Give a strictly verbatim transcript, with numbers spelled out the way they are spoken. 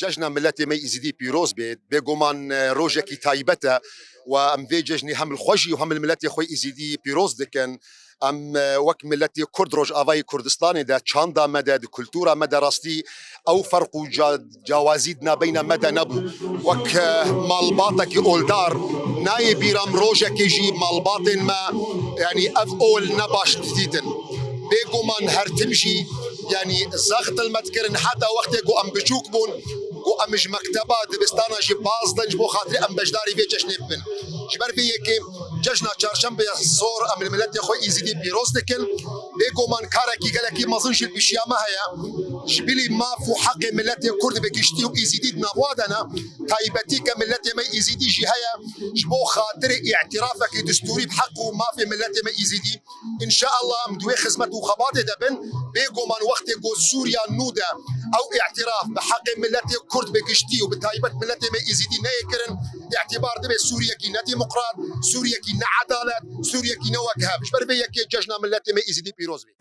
Cejna miletê me Îzîdî pîroz bê. Bêguman, e, rojekî taybet e û em vê cejnê hem li xwe jî û hem li miletê xwe Îzîdî pîroz dikin. Em, e, wek miletê Kurd Rojavayê Kurdistanê de, çanda me de, di kultura me de rastî ew ferq û ca-, cawazî di nabeyna me de nebû. Wek, e, malbatekî oldar nayê bîra em rojekê jî malbatên me, yanî ev ol ne baş didîtin. Bêguman her tim jî, yanî zext li me dikirin, heta wextê ku em biçûk bûn, ku em ji mekteba dibistana jî baz din ji bo xatirê em beşdarî vê cejnê bibin. Ji ber vê yekê cejna çarşembe zor em li miletê xwe Îzîdî pîroz dikin. Bêguman karekî gelekî mezin jî li pêşiya me heye. Ji bilî maf û heqê miletê Kurd bi giştî û Îzîdî di nava de ne, taybetî ke miletê me Îzîdî jî heye, ji bo xatirê îtirafekî destûrî bi heq û mafê miletê me Îzîdî, înşeallah em di wê xizmet û xebatê de bin. Bêguman wextê ku Sûriya nû de ew îtiraf bi heqê miletê Kurd bi giştî û bi taybet miletê me Îzîdî neyê kirin, îtibar dibe Sûriyekî ne demokrat, Sûriyekî ne edalet, Sûriyekî ne wek hev. Ji ber vê yekê cejna miletê me Îzîdî pîroz bê.